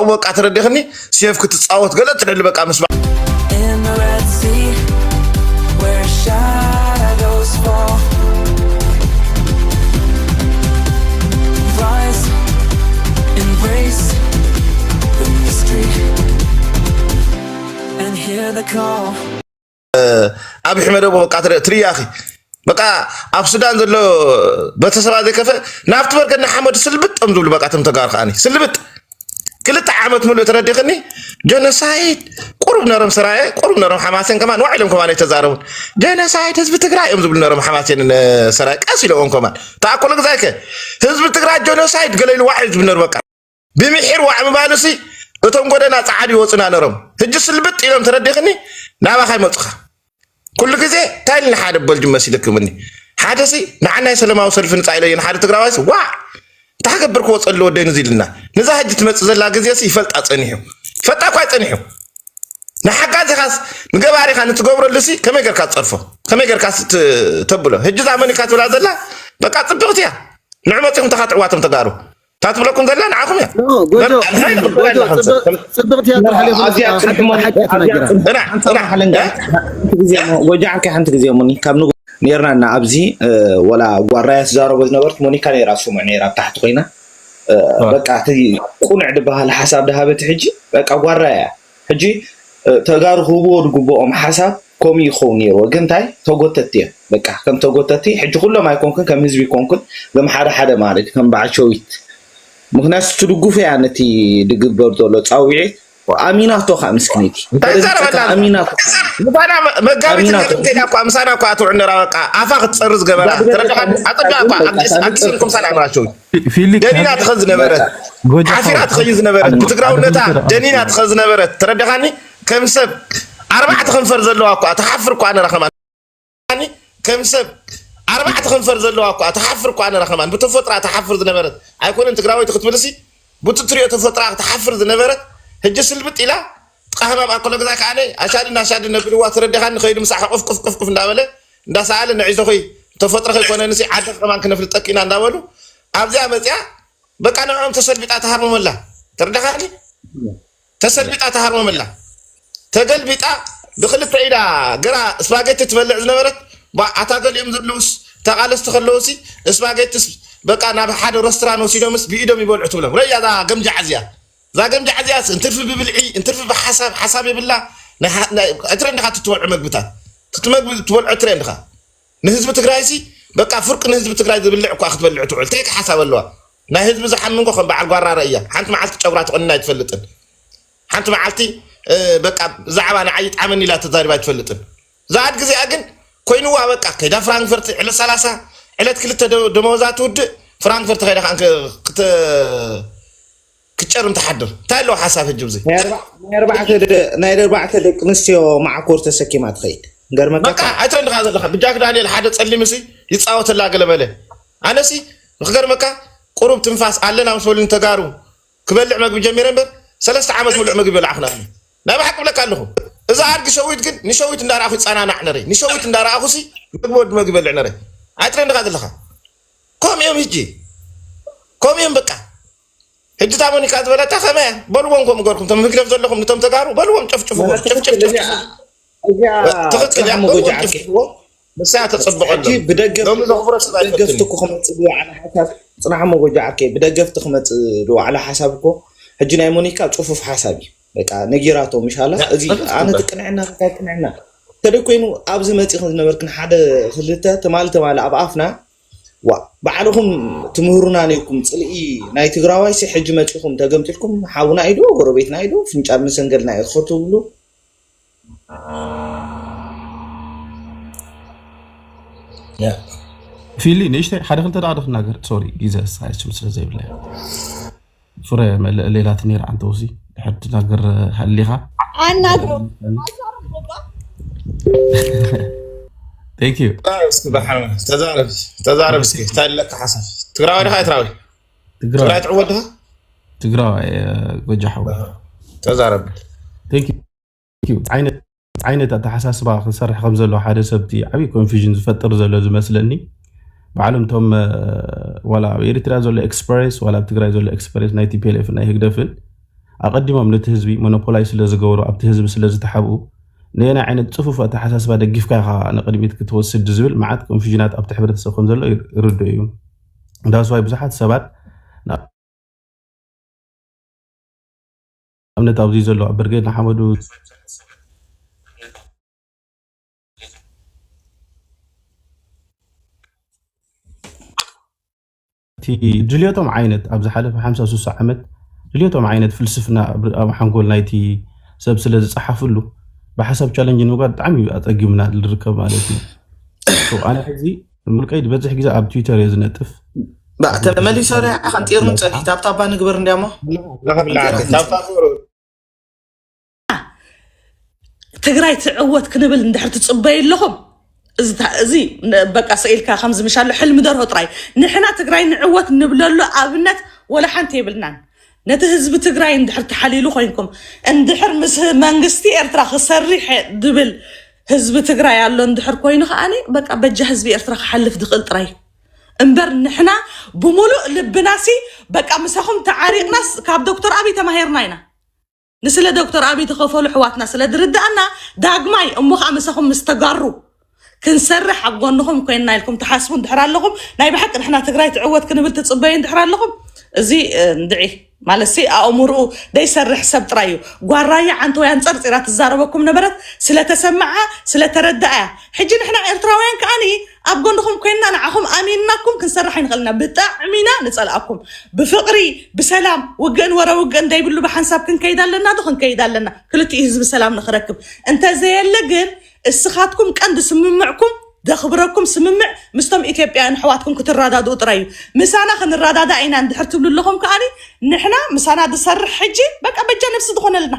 በቃ ተረዲኽኒ። ሴፍ ክትጻወት ገለ ትደሊ በቃ ምስ በ- In the Red Sea, where shadows fall, rise, embrace the mystery, and hear the call. ኣብ ሕመደ በቃ ትርያኺ በቃ ኣብ ሱዳን ዘሎ ቤተሰባ ዘይከፈ ናብቲ በርከና ሓመድ ስልብጥ እዮም ዝብሉ። በቃ እቶም ተጋሩ ከዓኒ ስልብጥ ክልተ ዓመት ሙሉእ ተረዲኽኒ። ጀኖሳይድ ቁሩብ ነሮም ሰራየ ቁሩብ ነሮም ሓማሴን ከማን ዋዕ ኢሎም ከማን ኣይተዛረቡን። ጀኖሳይድ ህዝቢ ትግራይ እዮም ዝብሉ ነሮም ሓማሴን ሰራየ ቀስ ኢሎም ከማን ተኣኮለ ግዛይከ ህዝቢ ትግራይ ጀኖሳይድ ገለ ኢሉ ዋዕ እዩ ዝብሉ ነሩ በቃ ብምሒር ዋዕ ምባልሲ እቶም ጎደና ጻዓዱ ይወጹና ነሮም። ሕጂ ስልብጥ ኢሎም ተረዲኽኒ ናባኻ ይመጹኻ። ኩሉ ግዜ እንታይ ኢልና ሓደ በልጁ መሲልክምኒ ሓደሲ ንዓናይ ሰለማዊ ሰልፊ ንጻ ኢለየን ሓደ ትግራዋይሲ ዋዕ እንታይ ክገብር ክወፀሉ ወደይ ንዚ ኢልና ንዛ ሕጂ ትመፅእ ዘላ ግዜሲ ይፈልጣ ፀኒሑ ይፈልጣ እኳ ፀኒሑ ንሓጋዚኻስ ንገባሪኻ ንትገብረሉሲ ከመይ ገርካ ትፀርፎ ከመይ ገርካ ተብሎ ሕጂ እዛ መኒካ ትብላ ዘላ በቃ ፅብቕቲ እያ ንዑ መፂኹም ተኻትዕዋቶም ተጋሩ እታ ትብለኩም ዘላ ንዓኹም እያ። ኖ፣ ጎጆ፣ መምጣት ሓይሊ ክበላ ጎጆ፣ ኣለኻ ሰብ። ጽብቕ-፣ ጽብቕቲ እያ ጥራሕ ኢኹም፣ ኣዝያ ሓቂ ጽንሕሞ-፣ ሓቂ ኣዝያ ትነግር። ጽንሕሞ-፣ ጥራሕ፣ ሓንቲ ጥራሕ፣ መሓለንጋ፣ እ? ሓንቲ ግዜ እሞ፣ ጎጆ ዓርከይ ሓንቲ ግዜ እሞ፣ ካብ ንጉ-፣ ነርና እና ኣብዚ፣ እ፣ ወላ ጓራያ ትዛረቦ ዝነበርት ሞኒካ ነይራ፣ ስሙዕ ነይራ፣ ኣብ ታሕቲ ኮይና፣ እ፣ እ። በቃ፣ እቲ ቁኑዕ ዝበሃል ሓሳብ ድሃበት ሕጂ፣ በቃ፣ ጓራያ እያ። ሕጂ፣ እ፣ ተጋሩ ክህብዎ ዝግብኦም ሓሳብ፣ ከምኡ ይኸውን ነይርዎ። ግን እንታይ? ተጎተቲ እዮም። በቃ፣ ከም ተጎተቲ፣ ሕጂ ኩሎም ኣይኮንኩን፣ ከም ህዝቢ ይኮንኩን፣ ከም ሓደ ሓደ ማለት እዩ፣ ከም በዓል ሸዊት። ምኽንያቱ ትድግፎ እያ ነቲ ዝግበር ዘሎ ጻውዒት። ኣሚናቶ ከኣ ምስኪነይቲ። እንታይ ተረዲእካ ትዛረበላ? ኣሚናቶ ከኣ። ምሳና መጋቢት ኣሚናቶ። ገርም ከይዳ እኳ፣ ምሳና እኳ ትውዕል ነራ፣ በቃ፣ ኣፋ ክትጸሪ ዝገበራ። እዛ ተረዳኻ? ኣጸቢቓ እኳ፣ ኣዲስ፣ ኣዲስ እንኩም ሰላም ናቸው። ፊ-፣ ፊሊክ ደኒና ትኸ ዝነበረት፣ ጎጃ ሓፊራ ሓወይ። ትኸይ ዝነበረት፣ ኣነ ብትግራውነታ ኣነ ደኒና ትኸ ዝነበረት። ተረዳኻኒ? ከም ሰብ ኣርባዕተ ከንፈር ዘለዋ እኳ፣ ትሓፍር እኳ ነራ ከማን። ኣኒ ከም ሰብ ኣርባዕተ ከንፈር ዘለዋ እኳ ትሓፍር እኳ ነራ ከማን ብተፈጥራ ትሓፍር ዝነበረት ኣይኮነን ትግራወይቲ ክትብልሲ ቡቲ ትሪኦ ተፈጥራ ትሓፍር ዝነበረት ሕጂ ስልብጥ ኢላ ጥቃ ህማም ኣኮሎ ግዛ ከዓነ ኣሻድን ኣሻድን ነብልዋ ተረዲኻኒ ከይዱ ምሳሕ ቁፍ ቁፍ ቁፍ ቁፍ እንዳበለ እንዳሰኣለ ንዒዞ ኸይ ተፈጥሮ ከይኮነንሲ ዓዲ ከማን ክነፍልጠኪ ኢና እንዳበሉ ኣብዚኣ መፅያ በቃ ንዕኦም ተሰልቢጣ ተሃርሞመላ ተረዳኻኒ ተሰልቢጣ ተሃርሞመላ ተገልቢጣ ብክልተ ኢዳ ገራ ስፓጌቲ ትበልዕ ዝነበረት ባ- ኣታ ገሊኦም ዘለውስ ተቃለስቲ ከለውሲ ስፓጌቲስ በቃ ናብ ሓደ ረስትራን ወሲዶምስ ብኢዶም ይበልዑ ትብሎም ረያ እዛ ገምጃዕ እዚኣ እዛ ገምጃዕ እዚኣስ እንትርፊ ብብልዒ እንትርፊ ብሓሳብ ሓሳብ የብላ ናይ ሓ- ናይ- እትረ እንዲኻ ትትበልዑ መግብታት ትትመግቢ ትበልዑ እትረ እንዲኻ ንህዝቢ ትግራይሲ በቃ ፍርቂ ንህዝቢ ትግራይ ዝብልዕ እኳ ክትበልዕ ትውዕል ተይክ ሓሳብ ኣለዋ ናይ ህዝቢ ዝሓሚ እንኮ ከም በዓል ጓራ ረእያ ሓንቲ መዓልቲ ጨጉራ ተቆኒና ኣይትፈልጥን ሓንቲ መዓልቲ እ፣ በቃ ብዛዕባ ንዓይ ይጥዓመኒ ኢላ ተዛሪባ ኣይትፈልጥን ዝኣድ ግዜኣ ግን ኮይንዋ በቃ ከይዳ ፍራንክፈርት ዕለት ሰላሳ ዕለት ክልተ ደ- ደመወዛ ትውድእ ፍራንክፈርት ከይዳ ከዓ ክተ ክትጨርም ትሓድር እንታይ ኣለዎ ሓሳብ ህጂ ብዚ ናይ ኣርባ- ናይ ኣርባዕተ ደ- ናይ ኣርባዕተ ደቂ ኣንስትዮ መዓኮር ተሰኪማ ትኸይድ ገርመካ በቃ ኣይትረን ድኻ ዘለኻ ብጃክ ዳንኤል ሓደ ጸሊም ሲ ይጻወተላ ገለ በለ ኣነሲ ንክገርመካ ቁሩብ ትንፋስ ኣለና ምስ በሉኒ ተጋሩ ክበልዕ መግቢ ጀሚረ እምበር ሰለስተ ዓመት ምሉዕ ምግቢ በላዕኹና ኣነ ናይ ብሓቂ ብለካ ኣለኹ እዛ ኣድጊ ሸዊት ግን ንሸዊት እንዳረኣኹ ይጸናናዕ ነረ ንሸዊት እንዳረኣኹ ሲ ምግቢ ወዲ መግቢ በልዕ ነረ ኣይትረን ድኻ ዘለኻ ከምኡ እዮም ህጂ ከምኡ እዮም በቃ ሕጂ እታ ሞኒካ ዝበለታ ከመይ እያ? በልዎም ከምኡ ገርኩም እቶም ህግደፍ ዘለኹም ንቶም ተጋሩ በልዎም ጨፍጭፍዎም ጨፍጭፍ ጨፍጭፍ እዚኣ ትኽክል እያ ጽናሕ መጎጃ በልዎም ዓርከይ ጨፍጭፍዎም ንሳ ተጸብቐሎም ሕጂ ብደገፍ ሎሚ ዘኽብሮ ሰብ ደገፍቲ ኣይፈትን እኮ ክመጽእ ዝወዓለ ሓሳብ ጽናሕ መጎጃ ዓርከይ ብደገፍቲ ክመጽእ ዝወዓለ ሓሳብ እኮ ሕጂ ናይ ሞኒካ ጽፉፍ ሓሳብ እዩ በቃ ነጊራቶ ምሻላ ያ፣ እዚ ጽፉፍ ኣነ ትበል። ትቅንዕና እንታይ ቅንዕና ተደ ኮይኑ ኣብዚ መጺ ዝነበርክን ሓደ ክልተ ትማሊ ትማሊ ኣብ ኣፍና ዋ ባዕልኹም ትምህሩና ነይኩም ፅልኢ ናይ ትግራዋይ ሲ ሕጂ መፂኹም ተገምጢልኩም ሓውና ኢዶ ጎረቤትና ኢዶ ፍንጫል መሰንገልና እዩ ክትብሉ ፊሊ ንእሽተይ ሓደ ክልተ ደኣ ክናገር ሶሪ ግዜ ሳይችም ስለ ዘይብለ ፍረ መልእ ሌላት ነይር ኣንተ ውሲ ድሕር ትናገር ሃሊኻ ኣናግሮ Thank you። እስኪ ብሓመ ተዛረብ ተዛረብ እስኪ እንታይ ኣለካ ሓሳብ ትግራዋይ ድኻ ኤርትራዊ ትግራይ ትግራይ ትዕወት ድኻ ትግራዋይ ጎጃ ሓወ ተዛረብ Thank you። ዓይነት ዓይነት ኣተሓሳስባ ክሰርሕ ከም ዘሎ ሓደ ሰብቲ ዓብዪ ኮንፊዥን ዝፈጥር ዘሎ ዝመስለኒ ባዕሎም እቶም ዋላ ኣብ ኤርትራ ዘሎ ኤክስፕሬስ ዋላ ኣብ ትግራይ ዘሎ ኤክስፕሬስ ናይ ቲፒኤልኤፍ ናይ ህግደፍን ኣቐዲሞም ነቲ ህዝቢ ሞኖፖላይ ስለ ዝገበሩ፣ ኣብቲ ህዝቢ ስለ ዝተሓብኡ፣ ነየናይ ዓይነት ጽፉፍ ኣተሓሳስባ ደጊፍካ ኢኻ ንቕድሚት ክትወስድ ዝብል መዓት ኮንፊዥናት ኣብቲ ሕብረተሰብ ከም ዘሎ ይር- ይርድኡ እዩ። ዳስዋይ ብዙሓት ሰባት ንኣብነት ኣብዚ ዘሎ ኣብ ብርጌድ ንሓመዱ እቲ ድልዮቶም ዓይነት ኣብ ዝሓለፈ ሓምሳ ስሳ ዓመት ድልዮቶም ዓይነት ፍልስፍና ኣብ ኣብ ሓንጎል ናይቲ ሰብ ስለ ዝፀሓፍሉ ብሓሳብ ቻለንጅ ንምግባር ብጣዕሚ እዩ ኣፀጊምና ዝርከብ ማለት እዩ። So ኣነ ሕዚ ምልቀይ ዝበዝሕ ግዜ ኣብ ትዊተር እየ ዝነጥፍ። ባ- ተመሊሶ ሪኣ ኣንጢሩ ንፀፊ ታብታባ ንግበር እንዲያሞ ትግራይ ትዕወት ክንብል እንድሕር ትፅበዩ ኣለኹም። እዚ ታ- እዚ ን- በቃ ስኢልካ ከምዚ ምሻሎ ሕልሚ ደርሆ ጥራይ። ንሕና ትግራይ ንዕወት ንብለሉ ኣብነት ወላ ሓንቲ የብልናን። ነቲ ህዝቢ ትግራይ እንድሕር ተሓሊሉ ኮይንኩም፣ እንድሕር ምስ መንግስቲ ኤርትራ ክሰርሕ ድብል ህዝቢ ትግራይ ኣሎ እንድሕር ኮይኑ ከኣኒ በቃ በጃ ህዝቢ ኤርትራ ክሓልፍ ድኽእል ጥራይ እዩ። እምበር ንሕና ብምሉእ ልብናሲ በቃ ምሳኹም ተዓሪቕናስ ካብ ዶክተር ኣብይ ተማሂርና ኢና። ንስለ ዶክተር ኣብይ ተኸፈሉ ኣሕዋትና ስለ ዝርድኣና ዳግማይ እሞ ከዓ ምሳኹም ምስ ተጋሩ ክንሰርሕ ኣብ ጎንኹም ኮይንና ኢልኩም ትሓስቡ እንድሕር ኣለኹም፣ ናይ ብሓቂ ንሕና ትግራይ ትዕወት ክንብል ትፅበዩ እንድሕር ኣለኹም፣ እዚ እንድዒ ማለት ሲ ኣእምርኡ ደይሰርሕ ሰብ ጥራይ እዩ። ጓራያ ዓንተውያን ፀርፂራ ትዛረበኩም ነበረት ስለተሰምዓ ስለተረድኣ እያ። ሕጂ ንሕና ኤርትራውያን ከዓኒ ኣብ ጎንኹም ኮይንና ንዓኹም ኣሚንናኩም ክንሰርሕ ኣይንኽእልና። ብጣዕሚና ንፀልኣኩም። ብፍቕሪ ብሰላም ውግእን ወረ ውግእን ደይብሉ ብሓንሳብ ክንከይድ ኣለና ዶ? ክንከይድ ኣለና። ክልቲኡ ህዝቢ ሰላም ንኽረክብ። እንተዘየለ ግን እስኻትኩም ቀንዲ ስምምዕኩም ደኽብረኩም ስምምዕ ምስቶም ኢትዮጵያውያን ኣሕዋትኩም ክትረዳድኡ ጥራይ እዩ። ምሳና ክንረዳዳ ኢና እንድሕር ትብሉ ኣለኹም ከዓኒ ንሕና ምሳና ዝሰርሕ ሕጂ በቃ በጃ ነብሲ ዝኾነልና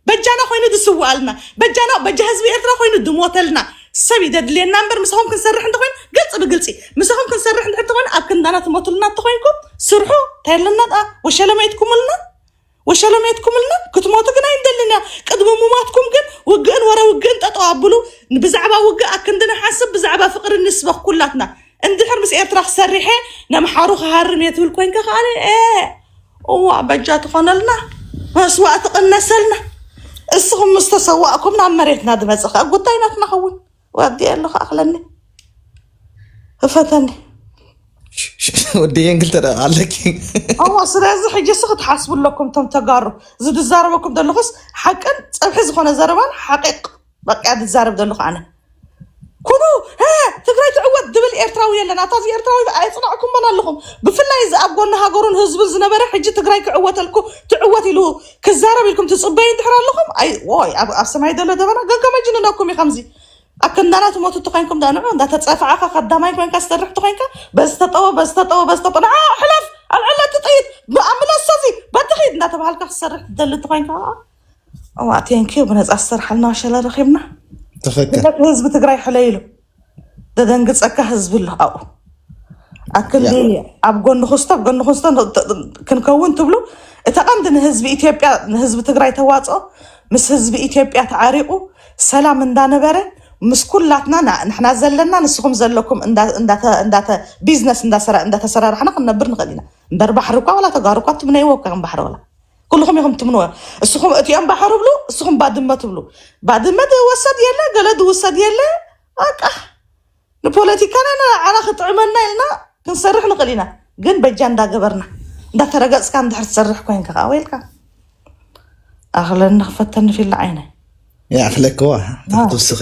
በጃና ኮይኑ ዝስውኣልና በጃና በጃ ህዝቢ ኤርትራ ኮይኑ ዝሞተልና ሰብ ይደድልየና እምበር ምሳኹም ክንሰርሕ እንተኮይኑ ግልፂ ብግልፂ ምሳኹም ክንሰርሕ እንድሕር ተኮይኑ ኣብ ክንዳና ትሞቱልና እንተኮይንኩም ስርሑ እንታይ ኣለና ደኣ ወሸለመይትኩምልና ወሸለመይትኩምልና ክትሞቱ ግን ኣይንደልን ኢና ቅድሚ ምማትኩም ግን ውግእን ወረ ውግእን ጠጠው ኣብሉ ብዛዕባ ውግእ ኣክንዲ ንሓስብ ብዛዕባ ፍቅሪ ንስበኽ ኩላትና እንድሕር ምስ ኤርትራ ክሰሪሐ ነምሓሩ ክሃርም እየ ትብል ኮይንካ ከዓኒ እዋ በጃ ትኾነልና መስዋእቲ ቅነሰልና እስኹም ምስ ተሰዋእኩም ናብ መሬትና ዝመፅእ ከዓ ጉዳይ ናትና ኸውን ወዲ ኣለኹ ኣኽለኒ እፈተኒ ወዲ የንግል ተደ ኣለኪ እዋ ስለዚ ሕጂ ስ ክትሓስቡ ኣለኩም ቶም ተጋሩ ዝድዛረበኩም ዘለኹስ ሓቅን ፀብሒ ዝኾነ ዘረባን ሓቂቅ በቃ ዝዛረብ ዘለኹ ኣነ ኩኑ ትግራይ ትዕወት ድብል ኤርትራዊ የለን ኣታ እዚ ኤርትራዊ ኣይፅናዕኩሞን ኣለኹም ብፍላይ እዚ ኣብ ጎኒ ሃገሩን ህዝቡን ዝነበረ ሕጂ ትግራይ ክዕወተልኩ ትዕወት ኢሉ ክዛረብ ኢልኩም ትፅበዩ እንድሕር ኣለኹም ኣይ ዎይ ኣብ ኣብ ሰማይ ዘሎ ደበና ገገ መጅንነኩም እዩ ከምዚ ኣብ ክንዳና ትሞቱ ተኮይንኩም ዳንዑ እንዳተፀፋዕካ ከዳማይ ኮንካ ዝሰርሕ ተኮይንካ በዚ ተጠወ በዚ ተጠወ በዚ ተጠወ ንዓ ሕለፍ ኣልዕለቲ ጥይት ብኣምለስ ሰዚ በቲ ኺድ እንዳተባሃልካ ክሰርሕ ትደሊ ተኮይንካ እዋ ቴንኪዩ ብነፃ ዝሰርሓልና ሸለ ረኪብና ትኽክል ነቲ ህዝቢ ትግራይ ሕለይሉ ደደንግፀካ ህዝቢ ኣሎ ኣብኡ ኣክሊ ኣብ ጎኒ ክስቶ ኣብ ጎኒ ክስቶ ክንከውን ትብሉ እቲ ቀንዲ ንህዝቢ ኢትዮጵያ ንህዝቢ ትግራይ ተዋፅኦ ምስ ህዝቢ ኢትዮጵያ ተዓሪቁ ሰላም እንዳነበረ ምስ ኩላትና ንሕና ዘለና ንስኹም ዘለኩም እንዳተ ቢዝነስ እንዳተሰራራሕና ክንነብር ንኽእል ኢና እምበር ባሕሪ እኳ ዋላ ተጋሩ እኳ ትምነይዎ እኳ ከም ባሕሪ ዋላ ኩልኹም ኢኹም ትምንዎ እስኹም እቲኦም ባሕሪ ብሉ እስኹም ባድመ ትብሉ ባድመ ድወሰድ የለ ገለ ድውሰድ የለ በቃ ንፖለቲካና ኢና ንዓና ክጥዕመና ኢልና ክንሰርሕ ንኽእል ኢና ግን በጃ እንዳገበርና እንዳተረገፅካ እንድሕር ትሰርሕ ኮይንካ ከዓ ወይልካ ኣኽለኒ ክፈተኒ ፊላ ዓይነ ይኣኽለክዋ ትውስኺ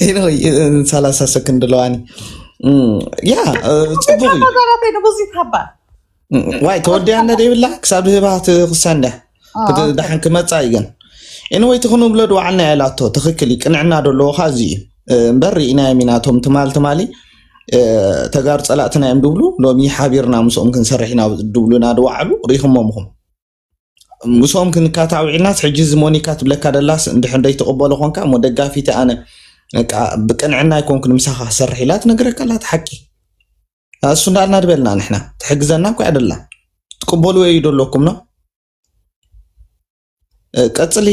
ኢኖይ ሰላሳ ሰክንድ ኣለዋኒ ያ ፅቡቅ እዩ ብዙ ይትሃባ ዋይ ተወዲያ እንደ ደይብላ ክሳብ ዝህባ ትክሰን ድያ ክትዳሕን ክመፃ እዩ ግን ኤንወይ እቲ ክንብሎ ድዋዓልና ኢላቶ ትክክል እዩ ቅንዕና ደለዎ ካ እዚ እዩ እምበር ርኢናዮም ኢና ቶም ትማል ትማሊ ተጋሩ ፀላእትና እዮም ድብሉ ሎሚ ሓቢርና ምስኦም ክንሰርሕ ኢና ድብሉና ድዋዓሉ ርኢኹሞም ኢኹም ምስኦም ክንካታዕ ውዒልናስ ሕጂ እዚ ሞኒካ ትብለካ ደላስ እንድሕር ደይትቕበሎ ኮንካ እሞ ደጋፊቲ ኣነ ብቅንዕና ኣይኮንኩን ምሳኻ ክሰርሕ ኢላ ትነግረካ ኣላ ሓቂ እሱ እንዳልና ድበልና ንሕና ትሕግዘና እኮ ያደላ ትቅበልዎ እዩ ደለኩም ነው ቀፅሊ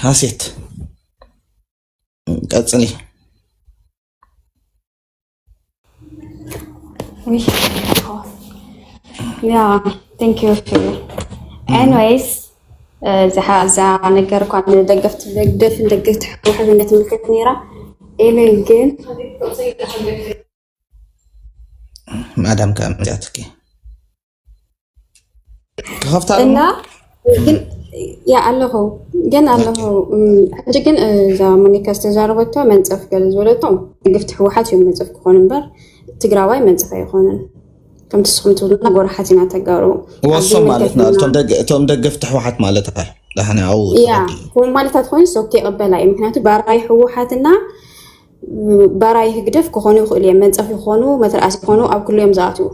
ሃሴት ቀፅሊ Yeah, thank you. Anyways, እዛ ነገር እኳ ንደገፍቲ ህግደፍን ደገፍቲ ህወሓትን እያ ትምልከት ነይራ። ኢቨን ግን ማዳም ከ መዚኣትኪ ክኸፍታ እና ግን ያ ኣለኹ ግን ኣለኹ ሕጂ ግን እዛ ሞኒካ ዝተዛረበቶ መንፀፍ ገለ ዝበለቶ ደገፍቲ ህወሓት እዮም መንፀፍ ክኾኑ እምበር ትግራዋይ መንፀፍ ኣይኾነን። ከምቲ ንስኹም ትብሉና ጎረሓት ኢና ተጋሩ ወሶም ማለት ና እቶም ደገፍቲ ህወሓት ማለት ዳሕና ኣው ያ ከምኡ ማለት ኣትኾይኑ ሶክ ይቕበላ እዩ። ምክንያቱ ባራይ ህወሓትና ባራይ ህግደፍ ክኾኑ ይኽእሉ እዮም። መንፀፍ ይኾኑ መትርኣስ ይኾኑ ኣብ ኩሉ እዮም ዝኣትዉ።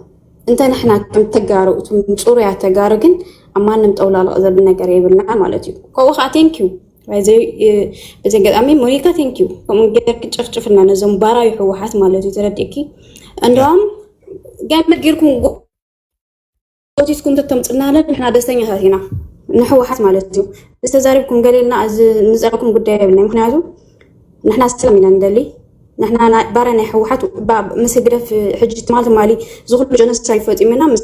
እንተ ንሕና ከም ተጋሩ እቶም ፅሩያት ተጋሩ ግን ኣብ ማንም ጠውላልቕ ዘብል ነገር የብልና ማለት እዩ። ከምኡ ከዓ ቴንኪዩ በዚ ኣጋጣሚ ሞኒካ ቴንኪዩ ከምኡ ገርክ ጨፍጭፍና ነዞም ባራይ ህወሓት ማለት እዩ። ተረዲእኪ እንደም ገመድ ጌርኩም ጎቲትኩም ተተምፅናለን ንሕና ደስተኛታት ኢና። ንህወሓት ማለት እዩ ዝተዛሪብኩም ገሌልና እዚ ንፀረኩም ጉዳይ የብልና። ምክንያቱ ንሕና ሰላም ኢና ንደሊ። ንሕና ባርያ ናይ ህወሓት ምስ ህግደፍ ሕጂ ትማል ትማሊ ዝኩሉ ጀኖሳይድ ፈፂሙና ምስ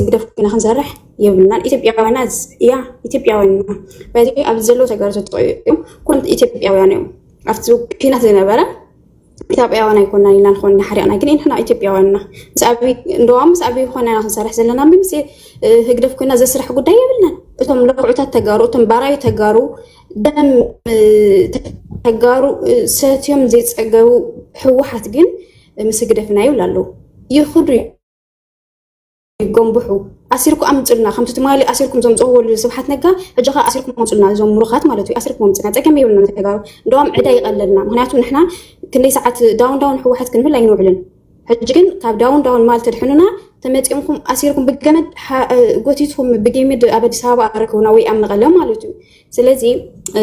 ህግደፍ ኮይና ክንሰርሕ የብልናን። ኢትዮጵያውያና ያ ኢትዮጵያውያንና በዚ ኣብዚ ዘለዉ ተጋሩ ተጠቂኦም ኩሎም ኢትዮጵያውያን እዮም። ኣብቲ ኩናት ዝነበረ ኢትዮጵያውያን ኣይኮናን ኢልና ንኾን ሓሪቕና ግን ንሕና ኢትዮጵያውያን ኢና። ምስ ኣቢ እንደዋ ምስ ኣቢ ኮና ኢና ክንሰርሕ ዘለና ምስ ህግደፍ ኮይና ዘስራሕ ጉዳይ የብልናን። እቶም ለኩዕታት ተጋሩ እቶም ባራዩ ተጋሩ ደም ተጋሩ ሰትዮም ዘይፀገቡ ህወሓት ግን ምስ ህግደፍ ኢና ይብል ኣለዉ። ይኽዱ ይጎንብሑ ኣሲርኩ ኣምፅልና ከምቲ ትማሊ ኣሲርኩም ዘምፅዎ ወሉ ስብሓት ነጋ ሕጂ ከዓ ኣሲርኩም ኣምፁልና እዞም ምሩኻት ማለት እዩ ኣሲርኩም ኣምፅልና ፀገም የብልና ተጋሩ እንደዋም ዕዳ ይቀለልና ምክንያቱ ንሕና ክንደይ ሰዓት ዳውን ዳውን ህወሓት ክንብል ኣይንውዕልን ሕጂ ግን ካብ ዳውን ዳውን ማል ተድሕኑና ተመፂኦምኩም ኣሲርኩም ብገመድ ጎቲትኩም ብገመድ ኣብ ኣዲስ ኣበባ ኣረክቡና ወይ ኣብ መቐለ ማለት እዩ ስለዚ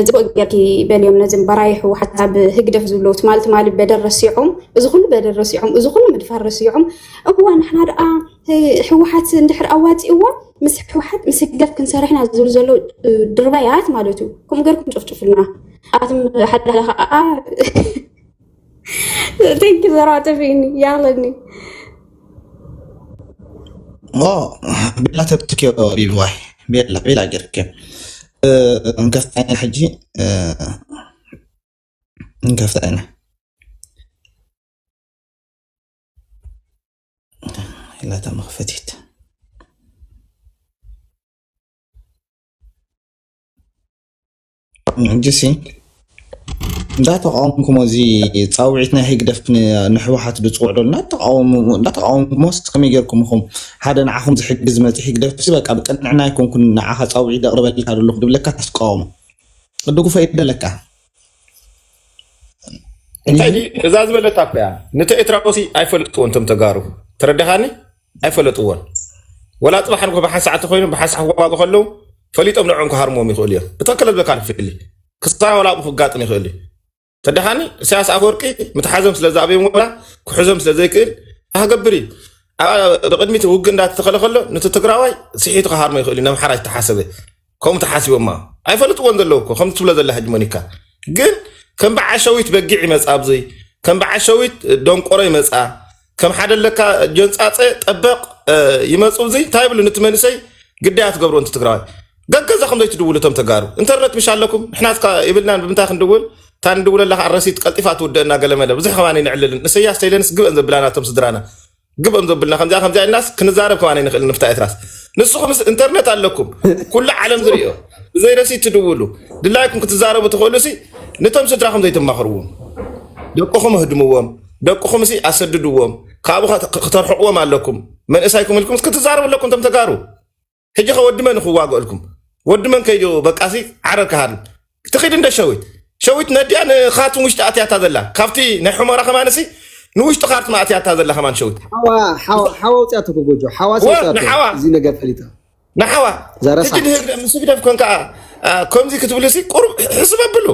ፅቡቅ ገርኪ በልዮም ነዚም በራይ ህወሓት ኣብ ህግደፍ ዝብለዉ ትማል ትማሊ በደል ረሲዖም እዚ ኩሉ በደል ረሲዖም እዚ ኩሉ ምድፋር ረሲዖም እዋ ንሕና ደኣ ህወሓት እንድሕር ኣዋፂእዎ ምስ ህወሓት ምስ ህግደፍ ክንሰርሕና ዝብሉ ዘለዉ ድርባያት ማለት እዩ ከምኡ ገርኩም ጨፍጭፉልና ኣትም ሓደ ከዓ ቴንክ ዘራተፊኒ ያለኒ ቤላ ተብትክዮ ቢብዋይ ቤላ ቤላ ገርክ እንከፍታ ኢና ሕጂ እንከፍታ ኢና ኢላታ መኽፈቲት ሕጂሲ እንዳተቃወምኩሞ እዚ ፃውዒት ናይ ህግደፍ ንሕወሓት ድፅውዕዶ እንዳተቃወምኩሞስ ከመይ ገርኩም ኢኹም ሓደ ንዓኹም ዝሕግዝ መፂ ህግደፍ በቃ ብቅንዕና ኣይኮንኩን ንዓኻ ፃውዒት ደቅርበልካ ዘለኹ ድብለካ ትቃወሙ ቅድጉፈ ይደለካ እንታይ እዛ ዝበለታ እኮ እያ ነቲ ኤርትራውሲ ኣይፈልጥዎ እንቶም ተጋሩ ተረዳኻኒ ኣይፈለጥዎን ወላ ፅባሕ ንጎ ብሓንሳዕ ተኮይኑ ብሓንሳዕ ክዋጉ ከለዉ ፈሊጦም ንዕኦም ክሃርሞም ይኽእሉ እዮም እተን ከለ ዝበካ ክፍሊ ክሳራ ወላ ኣብኡ ክጋጥም ይኽእል እዩ ተደሓኒ ኢሳያስ ኣፈወርቂ ምትሓዞም ስለ ዝኣበዮም ወላ ክሕዞም ስለ ዘይክእል ኣክገብር እዩ ብቅድሚት ውግ እንዳተተኸለ ከሎ ነቲ ትግራዋይ ስሒቱ ክሃርሞ ይኽእል እዩ ነምሓራ ዝተሓሰበ ከምኡ ተሓሲቦማ ኣይፈልጥዎን ዘለዉ እኮ ከም ትብሎ ዘላ ሕጂ ሞኒካ ግን ከም በዓል ሸዊት በጊዕ ይመፃ ኣብዚ ከም በዓል ሸዊት ደንቆሮ ይመፃ ከም ሓደ ለካ ጀንፃፀ ጠበቕ ይመፁ እዚ እንታይ ይብሉ ንቲ መንእሰይ ግዳያ ትገብሩ ንቲ ትግራዋይ ገገዛ ከም ዘይትድውሉ እቶም ተጋሩ ኢንተርነት ምሽ ኣለኩም ንሕና ይብልና ብምንታይ ክንድውል እታ ንድውለላ ከዓ ረሲት ቀልጢፋ ትውደእና ገለመለ ብዙሕ ከማን ይንዕልልን ንሰያስ ተይለንስ ግበን ዘብላና እቶም ስድራና ግብኦም ዘብልና ከምዚኣ ከምዚኣ ኢልናስ ክንዛረብ ከማን ንኽእል ንፍታ ኤርትራስ ንስኹምስ ኢንተርነት ኣለኩም ኩሉ ዓለም ዝርእዮ ብዘይ ረሲት ትድውሉ ድላይኩም ክትዛረቡ ትኽእሉ ሲ ንቶም ስድራኹም ዘይትማኽርዎም ደቅኹም ህድምዎም ደቅኹም ሲ ኣሰድድዎም ካብኡ ክተርሕቕዎም ኣለኩም መንእሳይኩም ኢልኩም ክትዛረቡ ኣለኩም ቶም ተጋሩ ሕጂ ከ ወዲ መን ክዋግእልኩም ወዲ መን ከይዱ በቃሲ ዓረር ክሃሉ ትኺድ እንደ ሸዊት ሸዊት ነዲኣ ንኻርቱም ውሽጢ ኣትያታ ዘላ ካብቲ ናይ ሑመራ ከማንሲ ንውሽጢ ካርቱም ኣትያታ ዘላ ከማን ሸዊት ሓዋ ውፅያቶ ጎጆ ሓዋ ንሓዋ እዚ ነገር ፈሊጣ ንሓዋ ዘረሳ ሕጂ ንህግደ ምስ ህግደፍ ኮንካ ከምዚ ክትብልሲ ቁሩብ ሕስብ ኣብሉ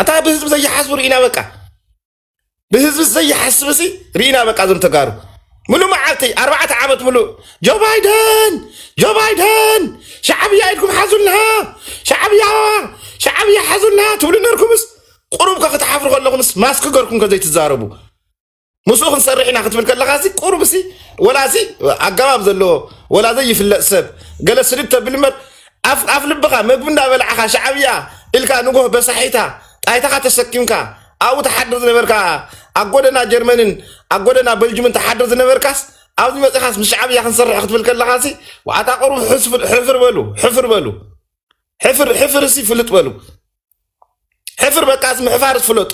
ኣንታ ብህዝቢ ዘይሓስቡ ርኢና በቃ ብህዝቢ ዘይሓስብ ሲ ርኢና በቃ እዞም ተጋሩ ምሉእ መዓልቲ ኣርባዕተ ዓመት ምሉእ ጆ ባይደን ጆ ባይደን ሻዕብያ ኢድኩም ሓዙልና ሻዕብያ ሻዕብያ ሓዙልና ትብሉ ነርኩምስ ቁሩብ ከ ክትሓፍሩ ከለኹምስ ማስክ ገርኩም ከ ዘይትዛረቡ ምስኡ ክንሰርሕ ኢና ክትብል ከለኻ ሲ ቁሩብ ሲ ወላ ሲ ኣገባብ ዘለዎ ወላ ዘይፍለጥ ሰብ ገለ ስድድ ተብል እምበር ኣፍ ኣፍ ልብኻ መግቢ እንዳበላዕኻ ሻዕብያ ኢልካ ንጎህ በሳሒታ ጣይታኻ ተሰኪምካ ኣብኡ ትሓድር ዝነበርካ ኣብ ጎደና ጀርመንን ኣብ ጎደና በልጅምን ትሓድር ዝነበርካስ ኣብዚ መፅኻስ ምስ ሻዕብያ ክንሰርሕ ክትብል ከለኻ ሲ ዋዕታ ቁሩብ ሕስፍል- ሕፍር በሉ ሕፍር በሉ ሕፍር ሕፍር ሲ ፍልጥ በሉ ሕፍር በቃስ ምሕፋር ፍለጡ